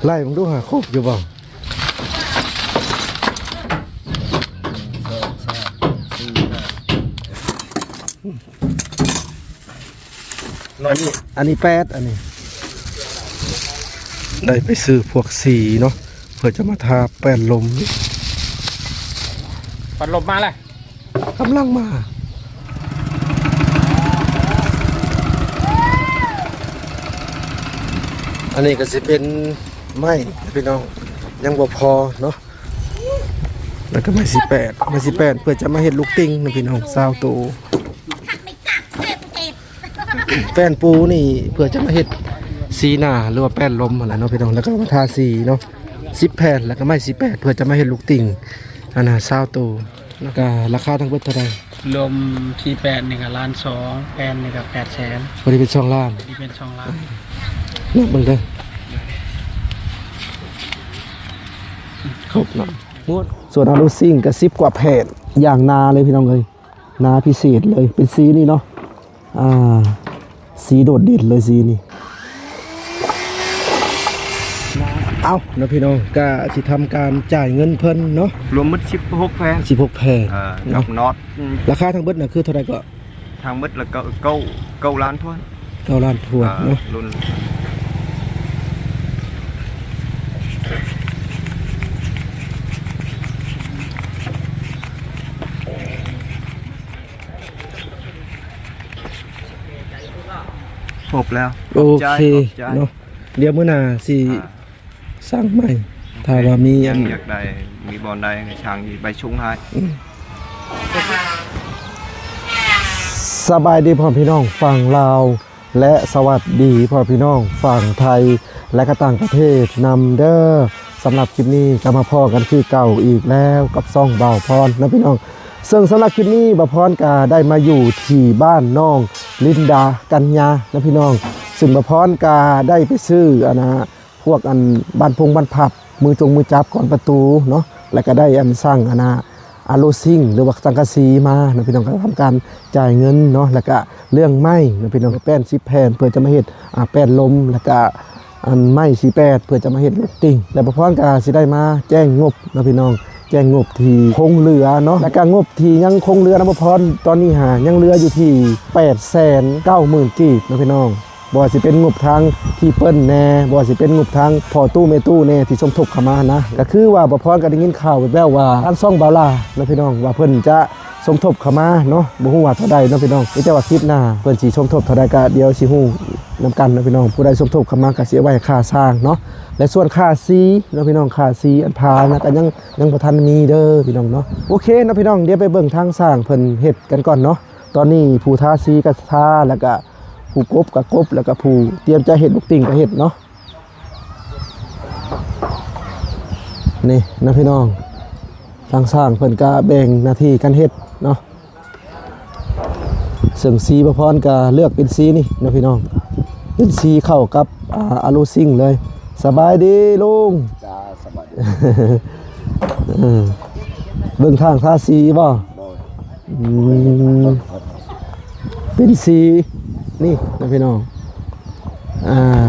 ໄລ່ເບິ່ງດູຫາຄົບຢູ່ບໍ່? ອັນນີ້ ອັນນີ້ແປດ ອັນນີ້ ໄດ້ໄປຊື້ພວກສີເນາະ ເພື່ອຈະມາທາແປ້ນລົມ. ປັດລົມມາແລ້ວ. ກຳລັງມາ. ອັນນີ້ກໍຊິເປັນໄມ້ພີ່ນ້ອງ ຍັງບໍ່ພໍເນາະ ແລ້ວກໍໄມ້ສີແປດ ໄມ້ສີແປດ ເພື່ອຈະມາເຮັດລູກຕິ່ງນະພີ່ນ້ອງ ຊາວໂຕ. ແປ້ນປູນີ້ເພື່ອຈະມາເຮັດສີໜ້າ ຫຼືວ່າແປ້ນລົມຫັ້ນແຫຼະເນາະພີ່ນ້ອງ ແລ້ວກໍມາທາສີເນາະ ສິບແຜ່ນ ແລ້ວກໍໄມ້ສີແປດ ເພື່ອຈະມາເຮັດລູກຕິ່ງ ອັນນ່າ ຊາວໂຕ. ແລ້ວກໍລາຄາທັງເບິດເທົ່າໃດ? ລວມທີ່ແປດນີ້ກໍລ້ານສອງ ແຜ່ນນີ້ກໍແປດແສນ ພໍດີເປັນສອງລ້ານ ພໍດີເປັນສອງລ້ານ. ນັບເບິ່ງເດີ ຄົບເນາະ ໝົດ. ສ່ວນອາລູຊິງກໍສິບກວ່າແຜ່ນ ຢ່າງໜາເລີຍພີ່ນ້ອງເອີຍ ໜາພິເສດເລີຍ ເປັນສີນີ້ເນາະ. ອ່າ ສີໂດດເດັ່ນເລີຍສີນີ້. ເອົາເນາະພີ່ນ້ອງ ກະຊິທຳການຈ່າຍເງິນເພິ່ນເນາະ. ລວມໝົດສິບຫົກແຜ່ນ ສິບຫົກແຜ່ນ ເອີ ເນາະ ນອດ ອືມ ລາຄາທັງເບິດນະຄືເທົ່າໃດເກາະ? ທັງໝົດລະເກົ້າ ເກົ້າ ເກົ້າລ້ານຖ້ວນ ເກົ້າລ້ານຖ້ວນເນາະ. ອ່າ ລຸ້ນ ຄົບແລ້ວ ໂອເຄ ຂອບໃຈ ຂອບໃຈເນາະ. ດຽວມື້ໜ້າຊິ ອ່າ ສັ່ງໃໝ່ ໂອເຄ ຖ້າວ່າມີ ຍັງ ອັນ ຢາກໄດ້ ມີບ່ອນໃດໃຫ້ສັ່ງ ຊິໄປສົ່ງໃຫ້. ອືມ ສະບາຍດີພໍ່ແມ່ພີ່ນ້ອງຝັ່ງລາວ ແລະ ສະຫວັດດີພໍ່ແມ່ພີ່ນ້ອງຝັ່ງໄທ ແລະ ກະຕ່າງປະເທດນຳເດີ. ສຳລັບຄລິບນີ້ກໍມາພໍ້ກັນຄືເກົ່າອີກແລ້ວກັບຊ່ອງບ່າວພອນນະພີ່ນ້ອງ. ເຊິ່ງສຳລັບຄລິບນີ້ບ່າວພອນກໍໄດ້ມາຢູ່ທີ່ບ້ານນ້ອງລິນດາ ກັນຍານະພີ່ນ້ອງ ເຊິ່ງບ່າວພອນກໍໄດ້ໄປຊື້ ອັນນ່າ ພວກ ອັນ ບານພົງບານພັບ ມືຈົງມືຈັບ ກອນປະຕູເນາະ ແລ້ວກໍໄດ້ ອັນ ສັ່ງ ອັນນ່າ ອາໂລຊິງ ຫຼືວ່າສັງກະສີມານະພີ່ນ້ອງ. ກໍທຳການຈ່າຍເງິນເນາະ ແລ້ວກໍເລື່ອງໄມ້ນະພີ່ນ້ອງ ແປ້ນສິບແຜ່ນ ເພື່ອຈະມາເຮັດ ອ່າ ແປ້ນລົມ ແລ້ວກໍ ອັນ ໄມ້ສີແປດ ເພື່ອຈະມາເຮັດລູກຕິ່ງ. ແລ້ວບ່າວພອນກໍຊິໄດ້ມາແຈ້ງງົບນະພີ່ນ້ອງ ແຈ້ງງົບທີ່ຄົງເຫຼືອເນາະ ແລ້ວກໍງົບທີ່ຍັງຄົງເຫຼືອນະບ່າວພອນ ຕອນນີ້ຫາຍັງເຫຼືອຢູ່ທີ່ແປດແສນເກົ້າໝື່ນກີບນະພີ່ນ້ອງ. ບໍ່ວ່າຊິເປັນງົບທາງທີ່ເປີ້ນແດ່ ບໍ່ວ່າຊິເປັນງົບທາງພໍ່ຕູ້ແມ່ຕູ້ແດ່ ທີ່ສົມທົບເຂົ້າມານະ. ກໍຄືວ່າບ່າວພອນກໍໄດ້ຍິນຂ່າວແວ່ວໆວ່າ ທາງຊ່ອງບ່າວຫຼ້ານະພີ່ນ້ອງ ວ່າເພິ່ນຈະສົມທົບເຂົ້າມາເນາະ ບໍ່ຮູ້ວ່າເທົ່າໃດເນາະພີ່ນ້ອງ. ມີແຕ່ວ່າຄລິບໜ້າເພິ່ນຊິສົມທົບເທົ່າໃດ ກໍດຽວຊິຮູ້ນຳກັນເນາະພີ່ນ້ອງ. ຜູ້ໃດສົມທົບເຂົ້າມາກໍຊິເອົາໄວ້ຄ່າສ້າງເນາະ ແລະ ສ່ວນຄ່າສີເນາະພີ່ນ້ອງ ຄ່າສີອັນພານະ ກໍຍັງ ຍັງບໍ່ທັນມີເດີພີ່ນ້ອງເນາະ. ໂອເຄເນາະພີ່ນ້ອງ ດຽວໄປເບິ່ງທາງຊ່າງເພິ່ນເຮັດກັນກ່ອນເນາະ. ຕອນນີ້ຜູ້ທາສີກໍທາ ແລ້ວກໍ ຜູ້ກົບກໍກົບ ແລ້ວກໍຜູ້ຕຽມຈະເຮັດລູກຕິ່ງກໍເຮັດເນາະ. ນີ້ນະພີ່ນ້ອງ ທາງຊ່າງເພິ່ນກໍແບ່ງໜ້າທີ່ກັນເຮັດເນາະ. ເຊິ່ງສີບ່າວພອນກໍເລືອກເປັນສີນີ້ນະພີ່ນ້ອງ ເປັນສີເຂົ້າກັບ ອ່າ ອາໂລຊິງເລີຍ. ສະບາຍດີລຸງ. ຈ້າ ສະບາຍດີ. ເອີ ເບິ່ງທາງທາສີບໍ່? ໂດຍ. ອືມ ເປັນສີນີ້ນະພີ່ນ້ອງ. ອ່າ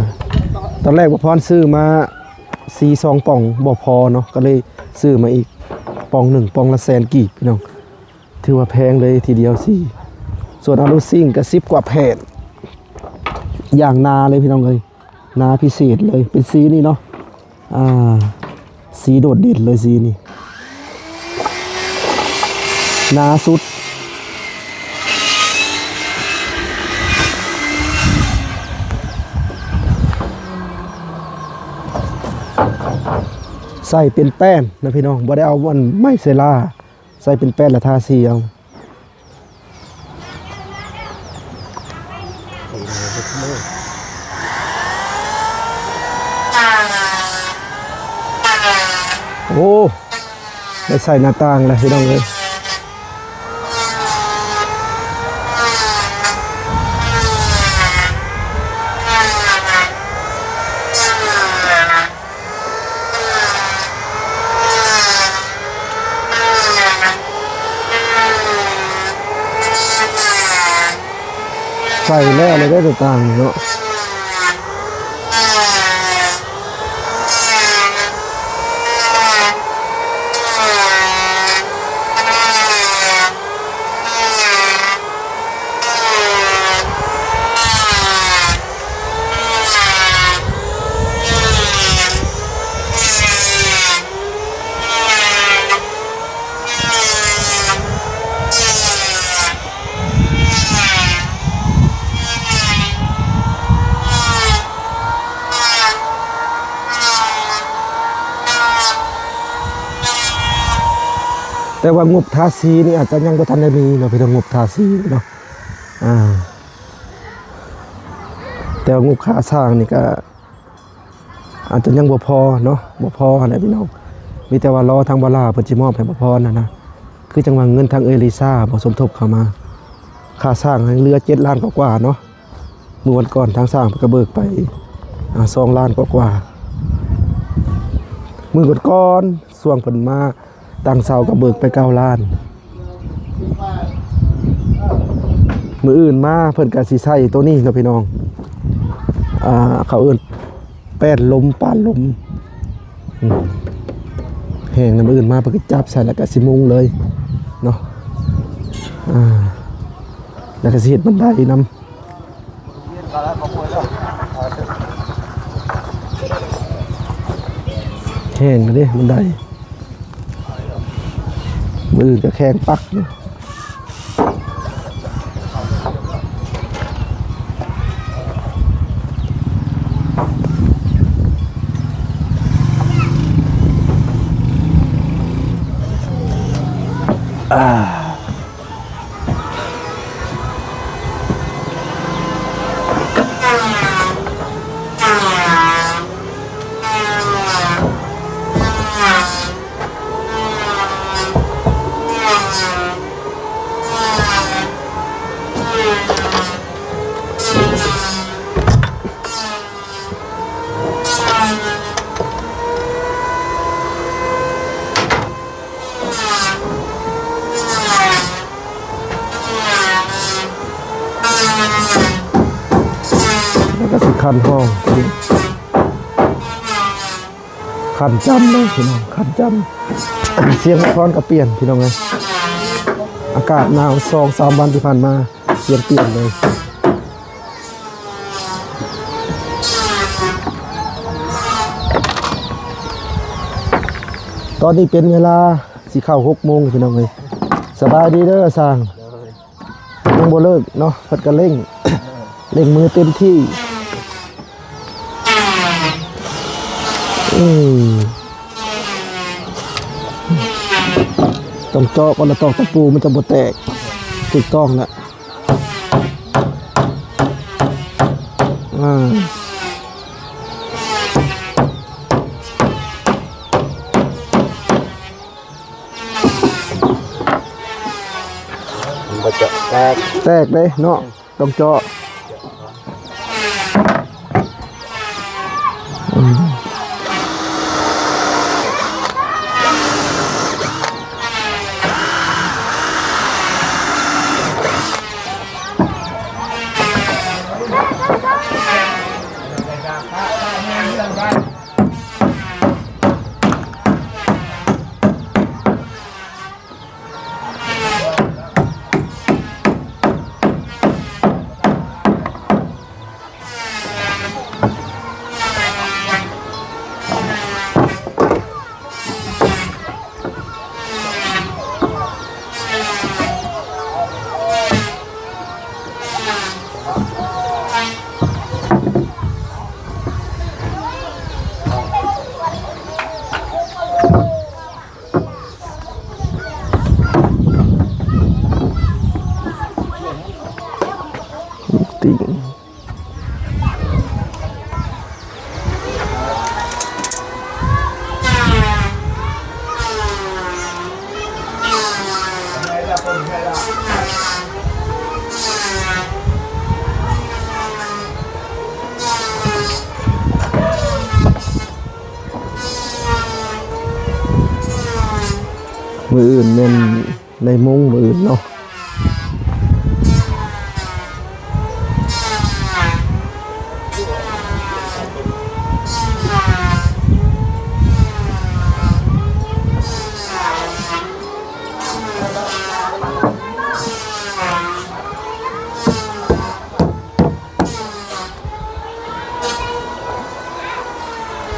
ຕອນແລກບ່າວພອນຊື້ມາສີສອງປ່ອງບໍ່ພໍເນາະ ກໍເລີຍຊື້ມາອີກປ່ອງໜຶ່ງ ປ່ອງລະແສນກີບພີ່ນ້ອງ. ຖືວ່າແພງເລີຍທີດຽວສີ. ສ່ວນອາລູຊິງກໍສິບກວ່າແຜ່ນ ຢ່າງໜາເລີຍພີ່ນ້ອງເອີຍ. ໜາພິເສດເລີຍ ເປັນສີນີ້ເນາະ. ອ່າ ສີໂດດເດັ່ນເລີຍສີນີ້ ໜາສຸດ. ໃສ່ເປັນແປ້ນນະພີ່ນ້ອງ ບໍ່ໄດ້ເອົາອັນໄມ້ເຊລາ ໃສ່ເປັນແປ້ນແລ້ວທາສີເອົາ. ໂອ້ ໄດ້ໃສ່ໜ້າຕ່າງແລ້ວພີ່ນ້ອງເອີຍ. ໃສ່ແລ້ວເລີຍເດ້ ຕ່າງໆເນາະ. ແຕ່ວ່າງົບທາສີນີ້ອາດຈະຍັງບໍ່ທັນໄດ້ມີເນາະພີ່ນ້ອງ, ງົບທາສີເນາະ ອ່າ ແຕ່ວ່າງົບຄ່າສ້າງນີ້ກະອາດຈະຍັງບໍ່ພໍເນາະ, ບໍ່ພໍຫັ້ນແຫຼະພີ່ນ້ອງ. ມີແຕ່ວ່າລໍທາງບ່າວລາວເພິ່ນຊິມອບໃຫ້ບ່າວພອນຫັ້ນນະ, ຄືຈັ່ງວ່າເງິນທາງເອື້ອຍລິຊາບໍ່ສົມທົບເຂົ້າມາ, ຄ່າສ້າງຍັງເຫຼືອເຈັດລ້ານກວ່າໆເນາະ. ມື້ວັນກ່ອນທາງຊ່າງເພິ່ນກະເບີກໄປ ອ່າ ສອງລ້ານກວ່າໆ. ມື້ກ່ອນໆ ຊ່ວງເພິ່ນມາຕັ້ງເສົາກະເບີກໄປເກົ້າລ້ານ. ມື້ອື່ນມາເພິ່ນກະຊິໃສ່ໂຕນີ້ເນາະພີ່ນ້ອງ, ອ່າ ເຂົາເອີ້ນແປ້ນລົມ ປານລົມ. ອືມ ແຫ້ງແລ້ວມື້ອື່ນມາເພິ່ນກະຈັບໃສ່ ແລ້ວກະຊິມຸງເລີຍເນາະ, ອ່າ ແລ້ວກະຊິເຮັດບັນໄດນຳ. ແຫ້ງເດ້ບັນໄດ, ມື້ອື່ນກະແຂ່ງປັກຢູ່. ແລ້ວກະຊິຄັນຫ້ອງ ຄັນຈ້ຳເລີຍພີ່ນ້ອງ, ຄັນຈ້ຳ. ສຽງລຳຄອນກະປ່ຽນພີ່ນ້ອງເອີຍ, ອາກາດໜາວສອງສາມວັນທີ່ຜ່ານມາ ສຽງປ່ຽນເລີຍ. ຕອນນີ້ເປັນເວລາຊິເຂົ້າຫົກໂມງພີ່ນ້ອງເອີຍ. ສະບາຍດີເດີຊ່າງ. ຍັງບໍ່ເລີກເນາະ, ເພິ່ນກະເລັ່ງ ເລັ່ງມືເຕັມທີ່. ອືມ ຕ້ອງເຈາະກ່ອນ ລະຕອກຕະປູມັນຈະບໍ່ແຕກ. ຖືກຕ້ອງລະ. ອ່າ ມັນບໍ່ເຈາະແຕກ ແຕກເດ້ເນາະ, ຕ້ອງເຈາະ. ອືມ. ມື້ອື່ນແມ່ນ ໃນມຸ້ງມື້ອື່ນເນາະ.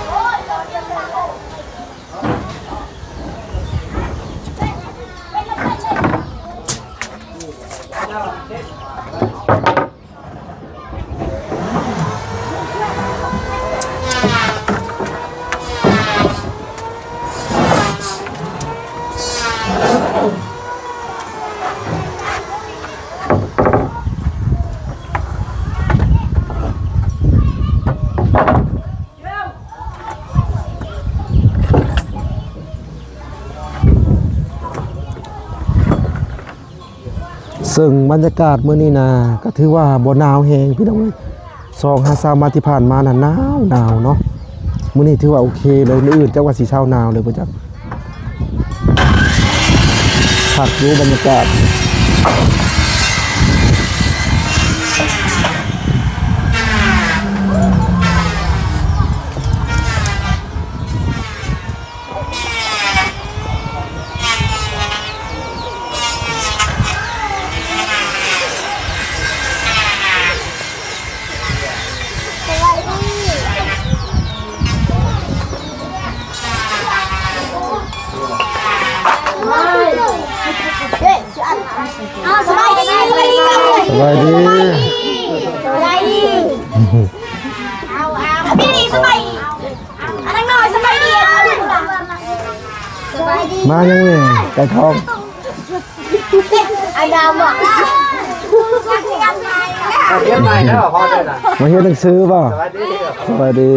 ໂອ້ ເຊິ່ງບັນຍາກາດມື້ນີ້ນະ ກໍຖືວ່າບໍ່ໜາວແຮງພີ່ນ້ອງເອີຍ. ສອງຫາສາມວັນທີ່ຜ່ານມານະ ໜາວ ໜາວເນາະ. ມື້ນີ້ຖືວ່າໂອເຄເລີຍ, ມື້ອື່ນຈັກວ່າຊິເຊົາໜາວເລີຍບໍ່ຈັກ. ຄັກຢູ່ບັນຍາກາດ. ສະບາຍດີ ສະບາຍດີ ສະບາຍດີ ສະບາຍດີ ສະບາຍດີ ມາຍັງນີ້ ໄກ່ທອງ ອັນດາວະ ມາຮຽນໜັງສືບໍ່? ສະບາຍດີ ສະບາຍດີ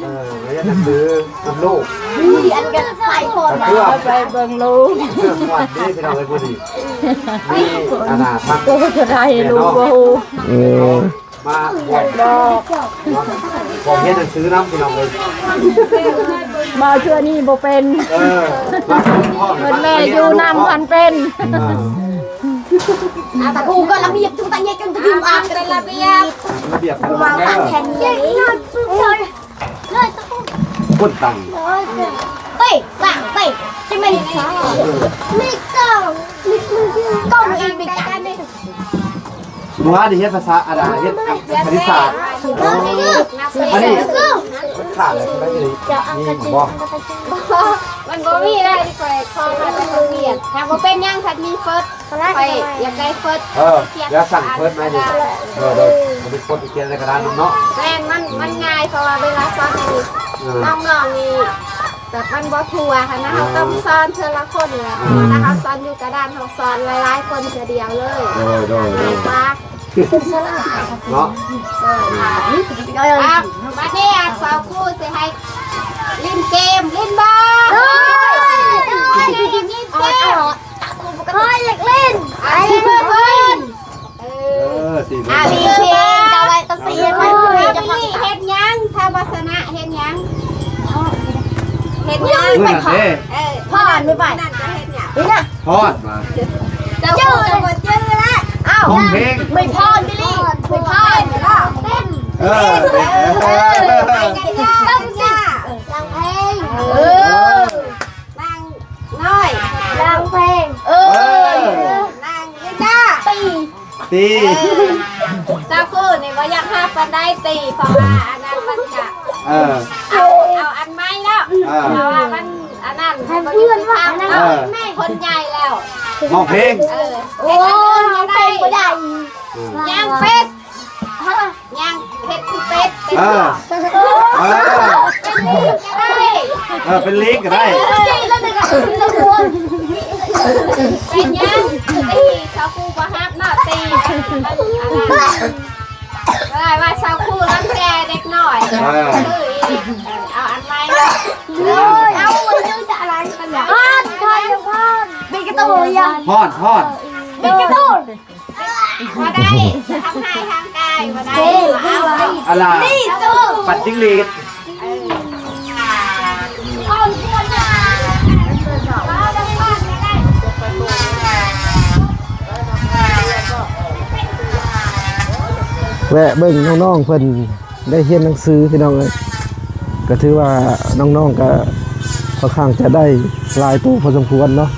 ເອີ ມາຮຽນໜັງສືກັບລູກ ນີ້ ອັນນີ້ກໍໄປກ່ອນນະ ໄປເບິ່ງລູກ ເອີ ມ່ວນດີພີ່ນ້ອງເອີຍ ຜູ້ດີ ມີອັນນ່າ ທັງ ໂອ້ ເທົ່າໃດລູກບໍ່ຮູ້ ເອີ ມາບວກ ບອກ ບອກຮຽນໜັງສືນຳພີ່ນ້ອງເອີຍ ມາເທື່ອນີ້ບໍ່ເປັນ ເອີ ມາເພິ່ນແມ່ຢູ່ນຳ ຄັນເປັນ ເອີ ອາ ຕາຄູກໍລະບຽບ ຈຸງຕາເຍ ຈົນຕະດິມອາ ເປັນລະບຽບ ລະບຽບ ວາງຕາມແຜນນີ້ ຄົນຕັ້ງ ເປ້ ຕັ້ງ ເປ້ ຈະແມ່ນສາວ ເອີ ມີກ້ອງ ມີກ້ອງອີກ ມີກ້ອງ ມື້ວານນີ້ເຮັດພາສາ ອັນນ່າ ເຮັດຄະນິດສາດ ອັນນີ້ ມັນຂາດແລ້ວ ມັນມີບໍ່? ບໍ່ ມັນບໍ່ມີແລ້ວ ຂ້ອຍຂໍມາແຕ່ໂຮງຮຽນ ຫາກບໍ່ເປັນຫຍັງ ຄັນມີເຟີດ ຂ້ອຍຢາກໄດ້ເຟີດ ເອີ ຢ່າສັ່ງເຟີດມານີ້ ເອີ ໂດຍ ເອົາໄປກົດຂຽນໃນກະດານນຳເນາະ ແມ່ນ ມັນ ມັນງ່າຍ ເພາະວ່າເວລາສອນນີ້ ເອີ ນ້ອງໆນີ້ ແບບມັນບໍ່ທົ່ວຫັ້ນນະ ເຮົາຕ້ອງສອນເທື່ອລະຄົນແຫຼະ ເອີ ຖ້າເຮົາສອນຢູ່ກະດານ ເຮົາສອນຫຼາຍໆຄົນເທື່ອດຽວເລີຍ ໂດຍ ໂດຍ ໂດຍ ງ່າຍກວ່າເນາະ ເອີ ເອີ ອ່ະ ບັດນີ້ ອ່ະ ສາວຄູຊິໃຫ້ຫຼິ້ນເກມ ຫຼິ້ນບໍ່? ໂດຍ ໂດຍ ຢາກຫຼິ້ນເກມ ຂ້ອຍຢາກຫຼິ້ນ ອ່ະ ເກມເພິ່ນ ເອີ ເອີ ສີ່ ອ່າ ເພິ່ນ ເຮັດຫຍັງ? ຖ້າບໍ່ຊະນະເຮັດຫຍັງ? ເຮັດຫຍັງ? ມື້ນັ້ນເດ້ ເອີ ພອນໄປ ນັ້ນຈະເຮັດຫຍັງ? ນີ້ນະ ພອນວ່າ ເຈົ້າຈະບໍ່ຈື່ລະ ອ້າວ ຮ້ອງເພງ ໄມ່ພອນ ບິລລີ ໄມ່ພອນ ເປັນ ເອີ ເອີ ເອີ ເອີ ເອີ ນາງນ້ອຍ ຮ້ອງເພງ ເອີ ເອີ ນາງລິນດາ ຕີ ຕີ ເອີ ສາວຄູນີ້ບໍ່ຢາກຮັບປານໃດຕີ ເພາະວ່າອັນນັ້ນມັນກະ ເອີ ເອົາ ເອົາອັນໃໝ່ເນາະ ເອີ ເພາະວ່າມັນອັນນັ້ນ ໃຫ້ມັນຢູ່ທີ່ທາງເນາະ ເອີ ຄົນໃຫຍ່ແລ້ວ ຮ້ອງເພງ ເອີ ໂອ້ ເຮັດອັນອື່ນກໍໄດ້ ເພງບໍ່ໄດ້ ເອີ ຍ່າງເປັດ ຍ່າງເຮັດຄືເປັດ ເປັນ ເອີ ເອີ ເປັນລີກກໍໄດ້ ເອີ ເປັນລີກກໍໄດ້ ເປັນຫຍັງ? ຕີ ເຂົາຄູບໍ່ຮັບເນາະ ຕີ ອັນນັ້ນ ວ່າ ວ່າສາວຄູລັງແກເດັກນ້ອຍ ເອີ ຄືອີກ ເອີ ເອົາອັນໃໝ່ເນາະ ເອີ ເອົາ ເອົາອັນໃດກໍໄດ້ ພອນ ພອນ ບິກກະຕູ ພອນ ພອນ ບິກກະຕູ ບໍ່ໄດ້ ທຳຮ້າຍຮ່າງກາຍບໍ່ໄດ້ ເອີ ອາລາ ປັ່ນຈິ້ງຫຼີດ ເອີ ແວະເບິ່ງນ້ອງໆເພິ່ນ ໄດ້ຮຽນໜັງສືພີ່ນ້ອງເອີຍ ກໍຖືວ່ານ້ອງໆກໍຄ່ອນຂ້າງຈະໄດ້ຫຼາຍໂຕພໍສົມຄວນເນາະ.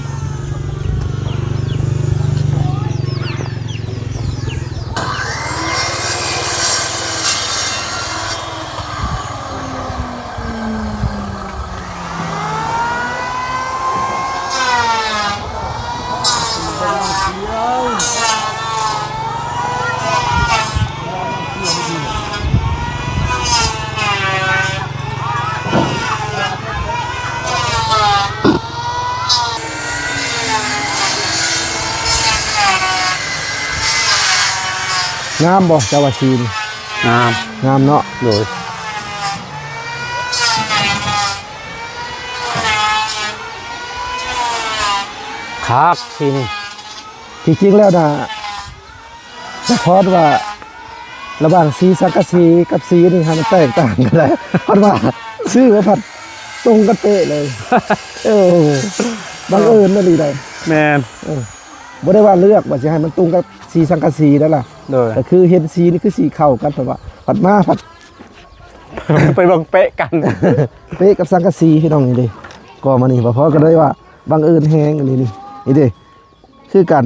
ງາມບໍ່ ເຈົ້າວ່າສີນີ້? ງາມ ງາມເນາະ ໂດຍ ຄັກສີນີ້. ທີ່ຈິງແລ້ວນະ ສະເພາະວ່າລະຫວ່າງສີສັງກະສີກັບສີນີ້ ໃຫ້ມັນແຕກຕ່າງກັນໄດ້ ເພາະວ່າຊື້ມາພັດຕົງກັນເປະເລີຍ. ເອີ ບັງເອີນອີ່ຫຼີໃດ໋. ແມ່ນ ເອີ ບໍ່ໄດ້ວ່າເລືອກວ່າຊິໃຫ້ມັນຕົງກັບສີສັງກະສີໄດ້ລະ. ໂດຍ ກໍຄືເຫັນສີນີ້ຄືສີເຂົ້າກັນ ເພາະວ່າພັດມາພັດ ໄປເບິ່ງເປະກັນ ເປະກັບສັງກະສີພີ່ນ້ອງ. ນີ້ເດ້ ກໍມານີ້ ບໍ່ພໍກໍເລີຍວ່າບັງເອີນແຮງ. ອັນນີ້ນີ້ ນີ້ເດ້ ຄືກັນ.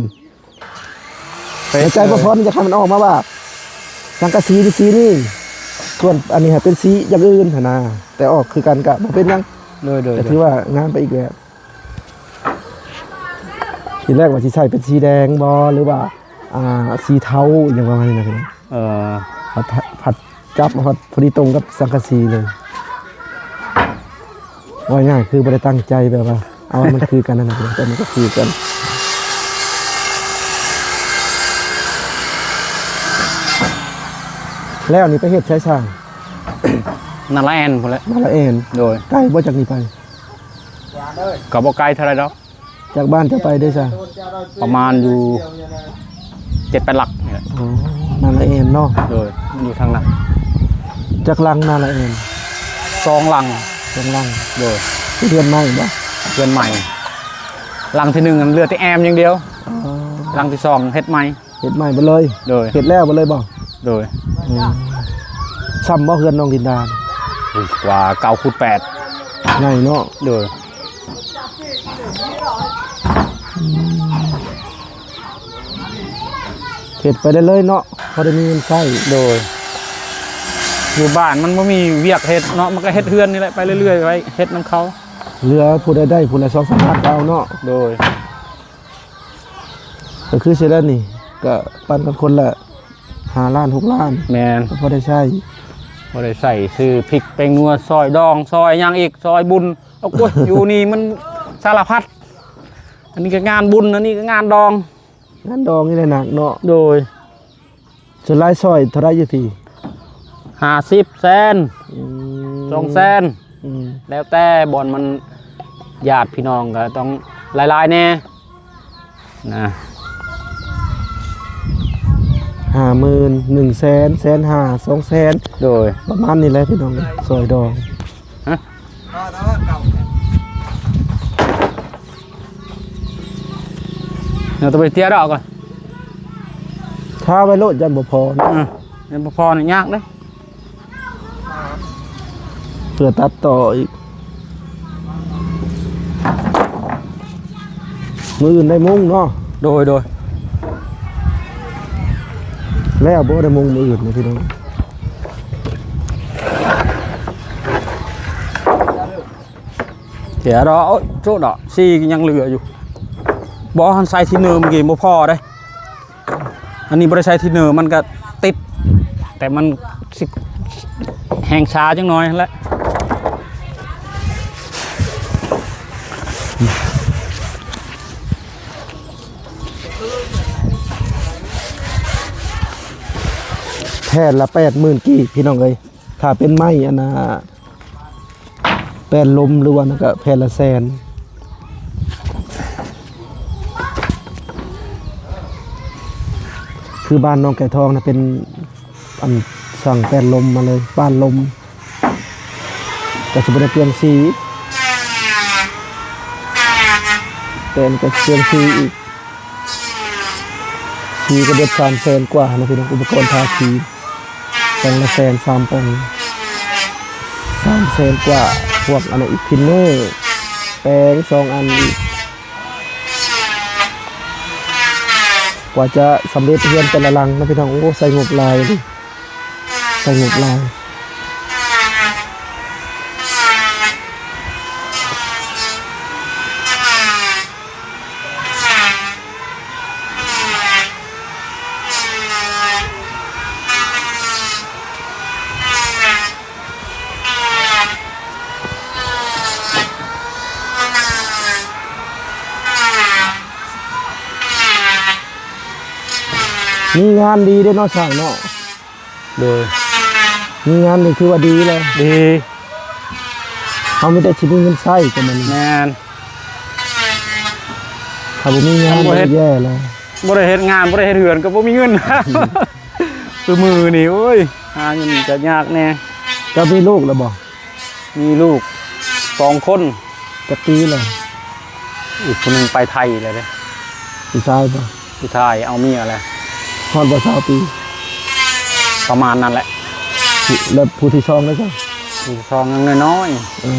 ໃນໃຈບໍ່ພໍນີ້ ຢາກໃຫ້ມັນອອກມາວ່າສັງກະສີນີ້ສີນີ້ ສ່ວນອັນນີ້ໃຫ້ເປັນສີຢ່າງອື່ນຫັ້ນນະ ແຕ່ອອກຄືກັນກະບໍ່ເປັນຫຍັງ. ໂດຍ ໂດຍ ກໍຖືວ່າງາມໄປອີກແບບ. ທີແລກວ່າຊິໃສ່ເປັນສີແດງບໍ່ ຫຼືວ່າ ອ່າ ສີເທົາ ອີ່ຫຍັງປະມານນີ້ນະພີ່ນ້ອງ. ເອີ ພັດ ພັດຈັບ ພັດພໍດີຕົງກັບສັງກະສີເລີຍ. ເວົ້າງ່າຍໆ ຄືບໍ່ໄດ້ຕັ້ງໃຈ ແບບວ່າເອົາໃຫ້ມັນຄືກັນນັ້ນນະ ແຕ່ມັນກໍຄືກັນ. ແລ້ວນີ້ໄປເຮັດໃສຊ່າງ? ນາລາແອນພຸ້ນແຫຼະ. ນາລາແອນ. ໂດຍ ໄກບໍ່ຈາກນີ້ໄປ? ກໍບໍ່ໄກເທົ່າໃດດອກ. ຈາກບ້ານເຈົ້າໄປເດ້ຊະ? ປະມານຢູ່ເຈັດແປດຫຼັກນີ້ແຫຼະ. ອໍ ນາລາແອນເນາະ. ໂດຍ ມັນຢູ່ທາງນັ້ນ. ຈັກຫຼັງນາລາແອນ? ສອງຫຼັງ. ສອງຫຼັງ. ໂດຍ ເປັນເຮືອນໃໝ່ບໍ່? ເຮືອນໃໝ່. ຫຼັງທີໜຶ່ງເຫຼືອແຕ່ແອ້ມຢ່າງດຽວ. ອໍ ຫຼັງທີສອງເຮັດໃໝ່. ເຮັດໃໝ່ເບິດເລີຍ. ໂດຍ ເຮັດແລ້ວເບິດເລີຍບໍ່? ໂດຍ ອືມ ຊ່ຳບໍ່ເຮືອນນ້ອງລິນດາ? ອຸ້ຍ ກວ່າເກົ້າຄູນແປດ. ໃຫຍ່ເນາະ. ໂດຍ ອືມ ເຮັດໄປເລື້ອຍໆເນາະ ພໍໄດ້ມີເງິນໃຊ້. ໂດຍ ຢູ່ບ້ານມັນບໍ່ມີວຽກເຮັດເນາະ ມັນກໍເຮັດເຮືອນນີ້ແຫຼະໄປເລື້ອຍໆ ໄປເຮັດນຳເຂົາ. ເຫຼືອຜູ້ໃດໄດ້ຜູ້ລະສອງສາມພັນກໍເອົາເນາະ. ໂດຍ ກໍຄືຊິແລ້ວນີ້ ກໍປັນກັນຄົນລະຫ້າລ້ານຫົກລ້ານ. ແມ່ນ ກໍພໍໄດ້ໃຊ້ ພໍໄດ້ໃຊ້ຊື້ພິກແປ້ງນົວ ຊອຍດອງ ຊອຍຫຍັງອີກ ຊອຍບຸນ. ໂອ້ຍ ຢູ່ນີ້ມັນສາລະພັດ ອັນນີ້ກໍງານບຸນ ອັນນີ້ກໍງານດອງ. ງານດອງນີ້ແຫຼະໜັກເນາະ. ໂດຍ ສ່ວນຫຼາຍຊອຍເທົ່າໃດຢູ່ພີ້? ຫ້າສິບແສນ. ອືມ ສອງແສນ. ອືມ ແລ້ວແຕ່ບ່ອນມັນ ຍາດພີ່ນ້ອງກໍຕ້ອງຫຼາຍໆແດ່ນະ. ຫ້າໝື່ນ ໜຶ່ງແສນ ແສນຫ້າ ສອງແສນ. ໂດຍ ປະມານນີ້ແຫຼະພີ່ນ້ອງ ຊອຍດອງ. ຮະ? ເຮົາຕ້ອງໄປເຕຍດອກກ່ອນ ຖ້າໄວ້ໂລດ ຢ້ານບໍ່ພໍເນາະ. ເອີ ຢ້ານບໍ່ພໍນີ້ຍາກເດ້ ເພື່ອຕັດຕໍ່ອີກ. ມື້ອື່ນໄດ້ມຸງເນາະ. ໂດຍ ໂດຍ ແລ້ວບໍ່ໄດ້ມຸງມື້ອື່ນນະພີ່ນ້ອງ. ເສຍດອກ ໂອ້ຍ ໂຈດອກ ສີ່ຍັງເຫຼືອຢູ່. ບໍ່ ຫັ້ນໃສ່ທິນເນີມື້ກີ້ບໍ່ພໍເດ້. ອັນນີ້ບໍ່ໄດ້ໃສ່ທິນເນີ ມັນກະຕິດ ແຕ່ມັນຊິແຮງຊ້າຈັກໜ້ອຍຫັ້ນແຫຼະ. ແຜ່ນລະແປດໝື່ນກີບ ພີ່ນ້ອງເອີຍ. ຖ້າເປັນໄມ້ອັນນ່າ ແປນລົມ ຫຼືວ່ານັ້ນກະແຜ່ນລະແສນ. ຄືບ້ານນ້ອງໄກ່ທອງນະ ເປັນອັນສັ່ງແປນລົມມາເລີຍ ບ້ານລົມ ກະຊິບໍ່ໄດ້ເປືອງສີ ແປນກະເປືອງສີອີກ. ສີກະເບິດສາມແສນກວ່າຫັ້ນນະພີ່ນ້ອງ ອຸປະກອນທາສີ ແປງລະແສນ ສາມແປງ ສາມແສນກວ່າ. ພວກອັນນັ້ນອີກ ທິນເນີ ແປງສອງອັນອີກ. ກວ່າຈະສຳເລັດເຮືອນແຕ່ລະຫຼັງນະພີ່ນ້ອງ ໂອ້ ໃຊ້ງົບຫຼາຍເລີຍ. ສະຫງົບຫຼາຍ. ມີງານດີເດ້ເນາະ ຊ່າງເນາະ. ໂດຍ ມີງານນີ້ຖືວ່າດີແລ້ວ. ດີ ເຮົາມີແຕ່ຊິມີເງິນໃຊ້ກັນມື້ນີ້. ແມ່ນ ຖ້າບໍ່ມີງານ ຄັນບໍ່ເຮັດ ແຍ່ແລ້ວ. ບໍ່ໄດ້ເຮັດງານ ບໍ່ໄດ້ເຮັດເຮືອນ ກໍບໍ່ມີເງິນ. ຊຸມື້ນີ້ ໂອ້ຍ ຫາເງິນກໍຍາກແດ່. ເຈົ້າມີລູກແລ້ວບໍ່? ມີລູກສອງຄົນ. ຈັກປີແລ້ວ? ອີກຜູ້ໜຶ່ງໄປໄທແລ້ວເດ້. ຜູ້ຊາຍບໍ່? ຜູ້ຊາຍເອົາເມຍແລ້ວ. ຮອດບໍ່ຊາວປີ? ປະມານນັ້ນແຫຼະ. ແລ້ວຜູ້ທີສອງແລ້ວຊະ? ຜູ້ທີສອງຍັງນ້ອຍໆ. ເອີ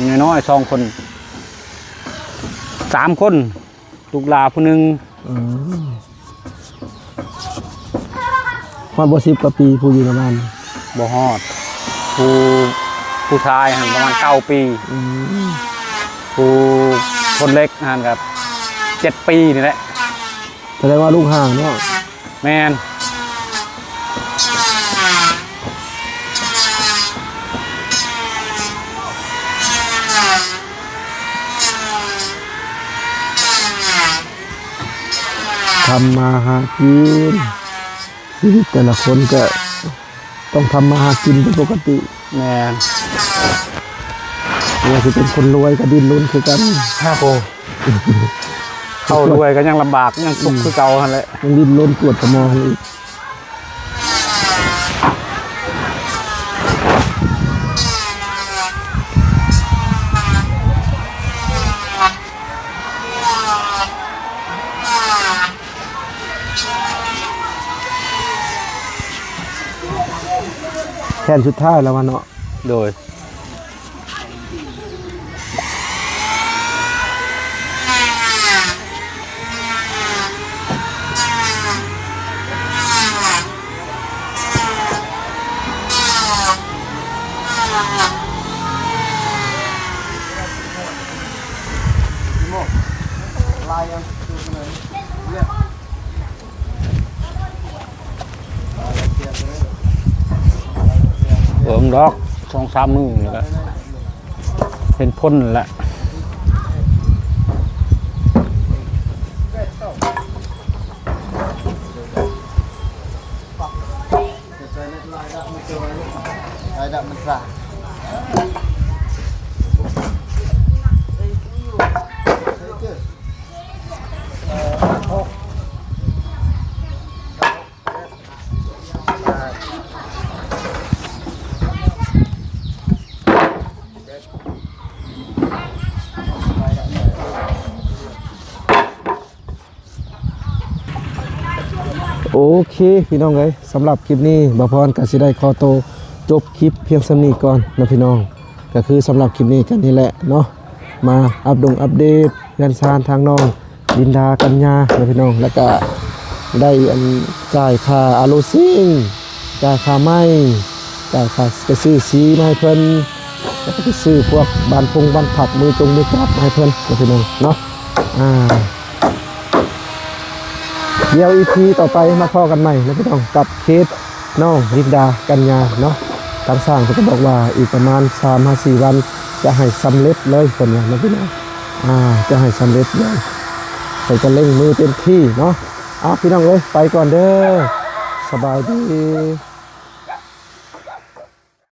ຍັງນ້ອຍໆ ສອງຄົນ ສາມຄົນ. ລູກຫຼ້າຜູ້ໜຶ່ງ. ອືມ ຮອດບໍ່ສິບກວ່າປີ ຜູ້ຢູ່ນຳບ້ານ? ບໍ່ຮອດ. ຜູ້ ຜູ້ຊາຍຫັ້ນປະມານເກົ້າປີ. ອືມ ຜູ້ຄົນເລັກຫັ້ນກໍເຈັດປີນີ້ແຫຼະ. ສະແດງວ່າລູກຫ່າງເນາະ. ແມ່ນ. ທຳມາຫາກິນ ຊີວິດແຕ່ລະຄົນກໍຕ້ອງທຳມາຫາກິນເປັນປົກກະຕິ. ແມ່ນ. ບໍ່ວ່າຊິເປັນຄົນລວຍກໍດີ້ນລົນຄືກັນ. ໂອ້ ເຂົາລວຍກໍຍັງລຳບາກ ຍັງທຸກຄືເກົ່າຫັ້ນແຫຼະ. ຍັງດີ້ນລົນປວດກະໝໍ້ອີກ. ແຜ່ນສຸດທ້າຍແລ້ວວະເນາະ. ໂດຍ. ເບິ່ງດອກ ສອງສາມມື້ນີ້ກະເຫັນຜົນແຫຼະ. ໂອເຄ ພີ່ນ້ອງເອີຍ ສຳລັບຄລິບນີ້ ບ່າວພອນກໍຊິໄດ້ຂໍໂຕຈົບຄລິບພຽງສ່ຳນີ້ກ່ອນເນາະພີ່ນ້ອງ. ກໍຄືສຳລັບຄລິບນີ້ກໍນີ້ແຫຼະເນາະ ມາອັບດົງອັບເດດເຮືອນຊານທາງນ້ອງ ລິນດາ ກັນຍາເນາະພີ່ນ້ອງ ແລ້ວກະໄດ້ອັນຈ່າຍຄ່າອາໂລຊິງ ຈ່າຍຄ່າໄມ້ ຈ່າຍຄ່າໄປຊື້ສີມາໃຫ້ເພິ່ນ ແລ້ວກະໄປຊື້ພວກບານພົງບານຜັກ ມືຈົງມືຈັບມາໃຫ້ເພິ່ນເນາະພີ່ນ້ອງເນາະ. ອ່າ ດຽວອີພີຕໍ່ໄປມາພໍ້ກັນໃໝ່ເນາະພີ່ນ້ອງ ກັບຄລິບ ນ້ອງລິນດາ ກັນຍາເນາະ. ທາງຊ່າງເພິ່ນກໍບອກວ່າອີກປະມານສາມຫາສີ່ວັນຈະໃຫ້ສຳເລັດເລີຍ ເພິ່ນວ່າເນາະພີ່ນ້ອງ ອ່າ ຈະໃຫ້ສຳເລັດເລີຍ ເພິ່ນກໍເລັ່ງມືເຕັມທີ່ເນາະ. ອ່າ ພີ່ນ້ອງເອີຍ ໄປກ່ອນເດີ ສະບາຍດີ.